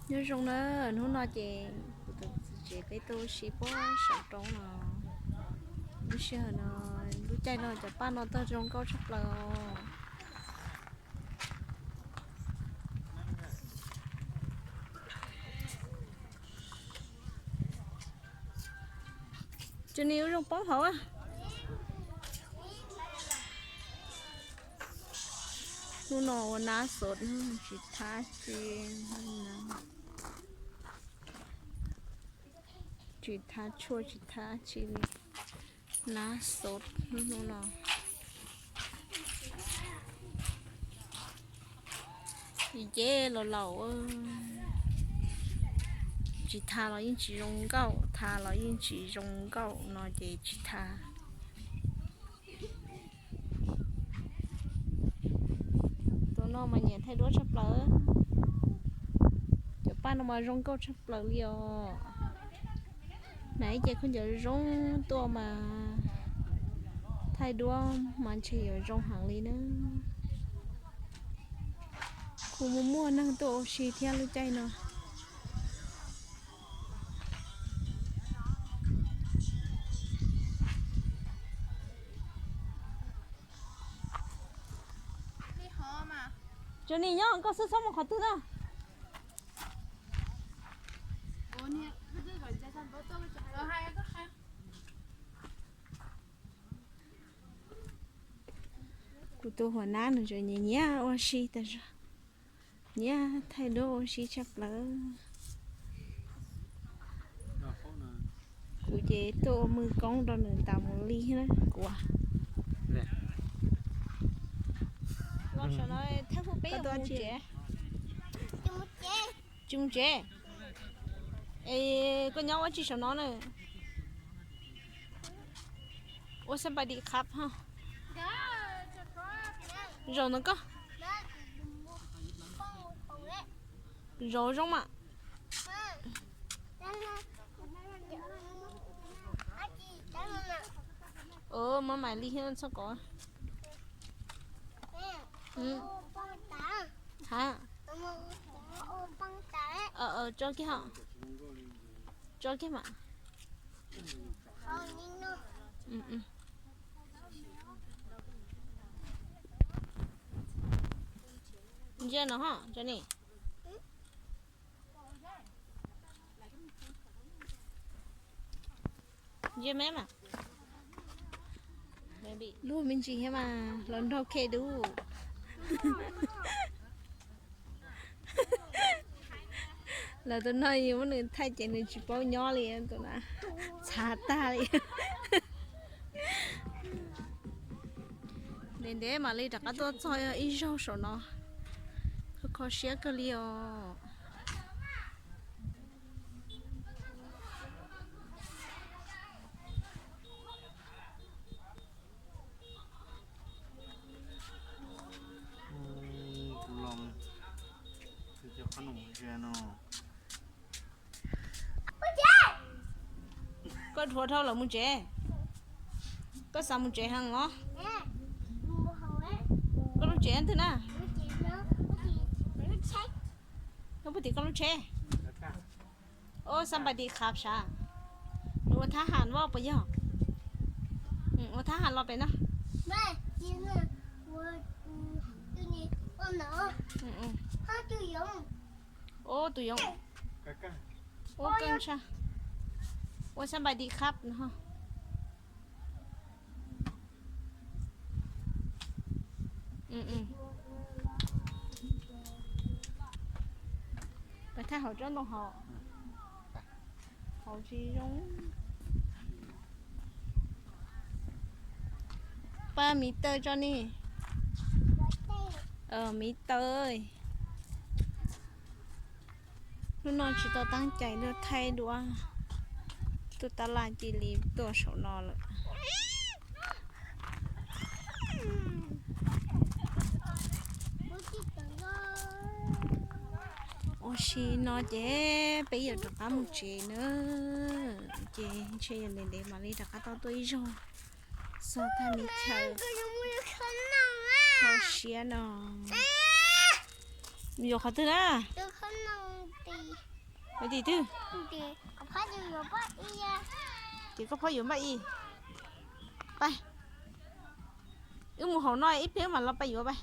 Nyob zoo na, hnub no ces kuv tus txiv tsev peb tuaj ua si puag saum roob no. Lub sij hawm no, lub caij no cov paj no tuaj zoo nkauj tshaj plaws os. Cov ni ua zoo poob hauv. Hnub no ua nab xov tsis thab tsi, tsis thab tshuaj tsis thab tsi li. Nab xov hnub no. Ces los laus, tsis thab los yeej tsis zoo nkauj, thab los yeej tsis zoo nkauj no ces tsis thab. Tus no mas nyiam thaij duab tshaj plaws. Cov paj no mas zoo nkauj tshaj plaws li os. Hnav ib ce khaub ncaws zoo tuaj mas thaij duab mas ntshe yuav zoo heev li na. Kuj muaj muaj neeg tuaj ua si thiab lub caij no. Cov ni nyob koj xub txhob mus qhov twg na. Kuv tus huas nab nws tseem nyiam nyiam ua si tas zog, nyiam thaij duab ua si tshaj plaws. Kuv ces tuaj ua mws koob rau nws tas mus li na kuv. Tsis mus tsev. Es koj nyob ua tsi saum no na? Ua xab npais dim qhab ho. Zaum ntawm koj. Zaum zoo mas. Maj mam li thiab txhob kov. Ha. Tso kiag ho. Tso kiag mas. Ntsia no ho, Johnny. Ntsia me mas. Luag me ntsis thiab mas los nrog Khe dub. Lawv tus no yus muab nws thaij ces nws tsis paub nyob li, tus na txhav tag li. Ntev ntev mam li rov qab tuaj txog ib zaug saum no. Kho kho siab kawg li os. Kuv los, kuv cov qhob noom ze no. Koj dhuav dhau lawm mus tsev. Koj xav mus tsev heev los? Koj lub tsev twg na? Koj puag tim koj lub tsheb. Ua xab npais dim qhav sav. Nws ua thab ham voj puas yog? Ua thab ham los pem no. Ua tus yoov. Ua keej tshaj. Ua xab npais dim qhav no. Peb thaij hauv tsob ntoo hauv. Hauv tsis zoo. Pab miv taw tso ni. Miv taw. Hnub no tsis tau teeb cai tuaj thaij duab, tuaj tab laj cia li tuaj saum no lawm. Ua si no ces peb yuav rov qab mus tsev na, ces ntshe yuav ntev ntev mam li rov qab tau tuaj ib zaug. Txog thaj me chaw kho siab no. Yuav qhov twg na? Yuav tim twg? Tim koj phob yuav npaj i. Pab, wb mus hauv no ib pliag mam los pab yuav pab.